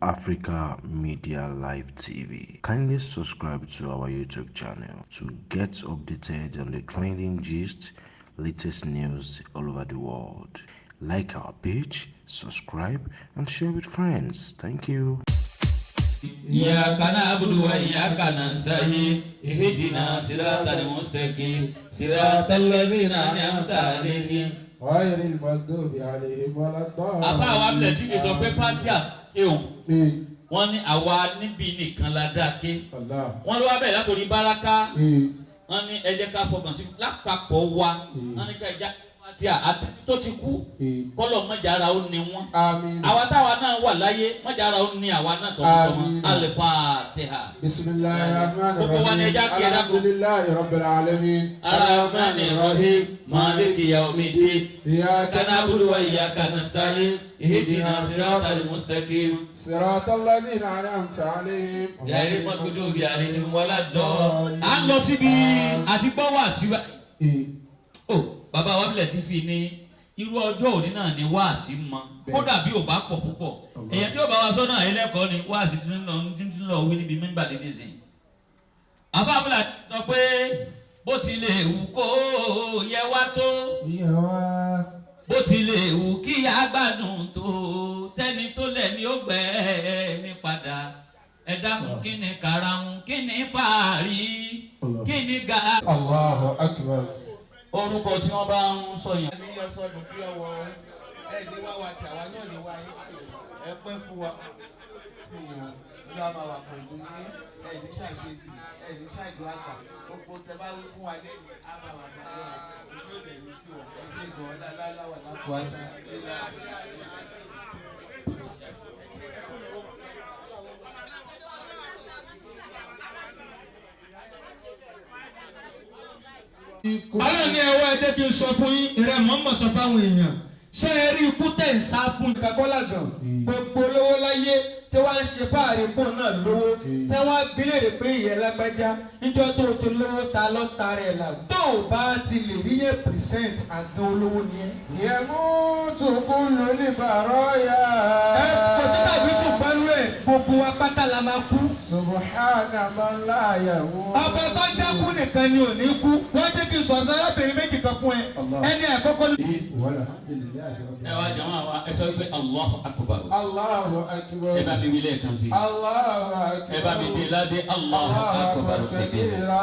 Africa Media Live TV. Kindly subscribe to our YouTube channel to get updated on the trending gist, latest news all over the world. Like our page, subscribe, and share with friends. Thank you. إياك نعبد وإياك نستعين اهدنا صراط المستقيم صراط الذين أنعمت عليهم غير المغضوب عليهم ولا الضالين. Àfa àwọn abilẹ̀ tí fi sọ pé fatia kéwòn, wọ́n ní àwa níbí nìkan la dá ké. Allah. Wọ́n ló wá bẹ̀rẹ̀ látòrí báraka. Wọ́n ní ẹ jẹ́ ká fọkàn sí lápapọ̀ wa. Wọ́n ní ká ẹ já fatia àti tó ti kú, kọ́lọ̀ mọ́jàra ó ní wọ́n. آمين. Àwa táwa náà wà láyé, mọ́jàra ó ní àwa náà tọmọtọmọ. Àmín. Al-Fatiha. بسم الله الرحمن Gbogbo wa ni الرحيم. ẹ já kí ẹ dákun. الحمد لله رب العالمين. الرحمن الرحيم مالك يوم الدين. إياك إياك نعبد وإياك نستعين اهدنا الصراط المستقيم. صراط الذين أنعمت عليهم. غير المغضوب عليهم ولا الضالين. À ń lọ síbi àti gbọ́ wá síwá. Ó bàbá wa bílẹ̀ ti fi ní irú ọjọ́ òní náà ni wáàsí mọ, kódà bí ò bá pọ̀ púpọ̀. Èèyàn tí ó bá wa sọ náà, ẹlẹ́kọ̀ọ́ ni wáàsí tí ń lọ tí ń lọ wí níbi mímbà dédé sí i. Àfáàbùlà sọ pé bó ti lè wù kó yẹ wá tó, bó ti lè wù kí agbádùn tó, tẹ́ni tó lẹ̀ ní ó gbẹ́ mi padà. Ẹ dákun, kí ni karahun, kí ni fàárí, kí ni ga. الله أكبر. Orúkọ tí wọ́n bá ń sọ yẹn. Ní yọ sọnù bí ọwọ́ ẹ ní wá wa tí àwa náà ní wá yín sí. Ẹ pẹ́ fún wa tí ìwọ̀n nínú àwọn máa wà pẹ̀lú yín. Ẹ ní ṣàṣetì, ẹ ní ṣàìdó àgbà. Gbogbo tẹ bá wí fún wa lẹ́nu á máa wà pẹ̀lú wa, ojú òde ní tiwa. Ẹ ṣe gan-an láláwà lápò àtà nílá. Ọlọ́run ní ẹwọ́, ẹ jẹ́ kí n sọ fún yín, ìrẹ́ mọ́mọ́ sọ fáwọn èèyàn. Ṣé ẹ rí ikú tẹ̀ ń sá fún kakọ́lá gan? Gbogbo olówó láyé tí wọ́n á ṣe fáàrí pò náà lówó, tí wọ́n á bi léèrè pé ìyẹn lágbájá, níjọ́ tó o ti lówó, ta lọ́ta rẹ̀ là, tó o bá ti lè rí yẹn percent, àgàn olówó ni ẹ. يموت كل البرايا. Ẹ kò sí tàbí ṣùgbọ́n nú ẹ̀, gbogbo wa pátá la máa kú. سبحان من لا يموت. Ọba tó dákú nìkan ni ò ní kú. Wọ́n jẹ́ kí n sọ̀rọ̀ arábìnrin méjì kan fún ẹ. Allah. Ẹni àkọ́kọ́ ní. والحمد لله رب Ẹ wá jàmọ́ àwa, ẹ sọ pé Allahu Akbar. الله أكبر. Ẹ bá mi wí lẹ́ẹ̀kan sí i. الله أكبر. Ẹ bá mi dé ládé, Allahu الله Akbar أكبر kẹ̀kẹ́. كبيرا.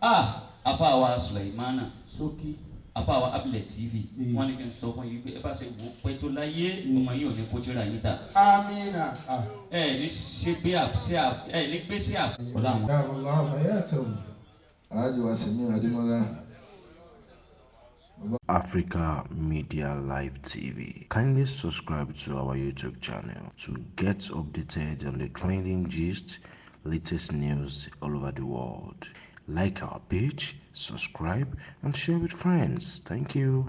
Ah, àfàwà Sulaimana, Sókí. Àfàwà Abilẹ̀ TV, wọ́n ní kí n sọ fún yín pé ẹ bá ṣe wò ó pẹ́ tó láyé, ọmọ yìí ò ní kójú ra yín ta. آمين. Ẹ ní ṣe gbé àṣẹ, ẹ ní gbé sí àṣẹ. Ọlá àwọn. دام الله حياته. Aláàjì wa Sẹ̀mí Adémọ́lá. Africa Media Live TV. Kindly subscribe to our YouTube channel to get updated on the trending gist, latest news all over the world. Like our page, subscribe, and share with friends. Thank you.